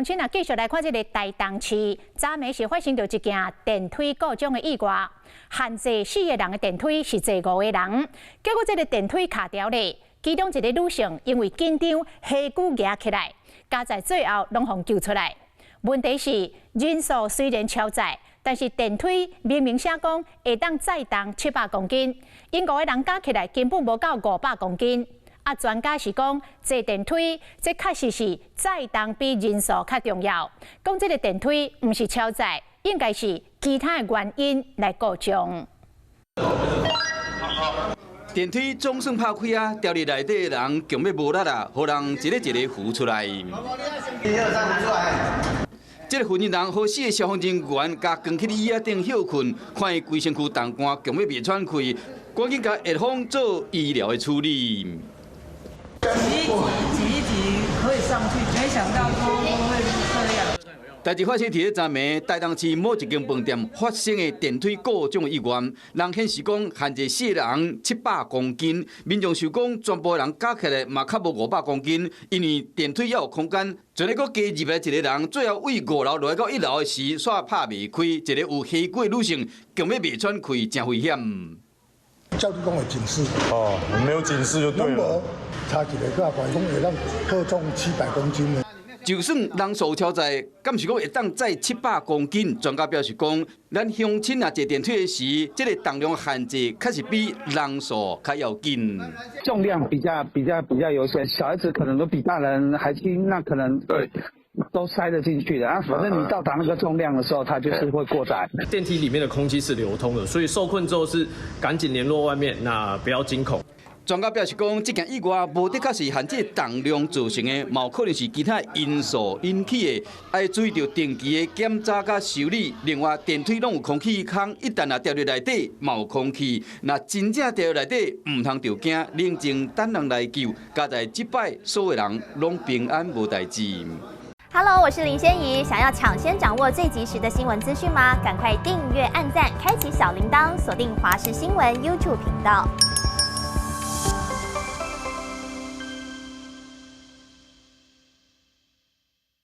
親啊，繼續來看這个台東市，昨暝是發生著一件電梯故障的意外，限坐四个人的電梯是坐五个人，結果這个電梯卡牢咧，其中一个女性因為緊張，下骨蜈起來，佳哉最後攏予救出來。問題是人數雖然超載，但是電梯明明寫講會當載重700公斤，𪜶五個人加起來根本無夠500公斤。啊，專家是講坐電梯，這確實是載重比人數較重要。講這个電梯毋是超載，應該是其他的原因來故障。電梯總算拍開啊，牢佇內底的人強欲無力啊，予人一个一个扶出來。一二三，扶出來。這个負責人好死的消防人員，共扛去椅仔頂歇睏，看伊規身軀凍乾，強欲袂喘氣，趕緊共下方做醫療的處理。擠一擠，擠一擠可以上去，沒想到說會這樣。代誌發生佇咧昨暝，台東市某一間飯店發生的電梯故障意外，人顯示講限制四人700公斤，民眾想講全部人加起來嘛較無500公斤，因為電梯猶有空間，就咧閣加入來一个人，最後對五樓落來到一樓的時，煞拍袂開，一个有下骨的女性強欲袂喘氣，誠危險。照你講的警示。哦，沒有警示就對了。查一个，佮講會當負重700公斤的。就算人數超載，敢是講會當載700公斤？專家表示講，咱鄉親若坐電梯的時，這个重量限制確實比人數較要緊。重量比較優先，小孩子可能都比大人還輕，那可能對都塞得進去的啊。反正你到達那個重量的時候，它就是會過載。電梯裡面的空氣是流通的，所以受困之後是趕緊聯絡外面，那不要驚恐。專家表示講，這件意外無的確是限制重量造成的，嘛有可能是其他因素引起的，愛注意著定期的檢查佮修理。另外，電梯攏有空氣孔，一旦若牢佇內底，嘛有空氣。若真正牢佇內底，毋通著驚，冷靜等人來救。佳哉這擺所有人攏平安無代誌。 Hello，我是林仙怡。想要搶先掌握最及時的新聞資訊嗎？趕快訂閱、按讚、開啟小鈴鐺，鎖定華視新聞 YouTube 頻道。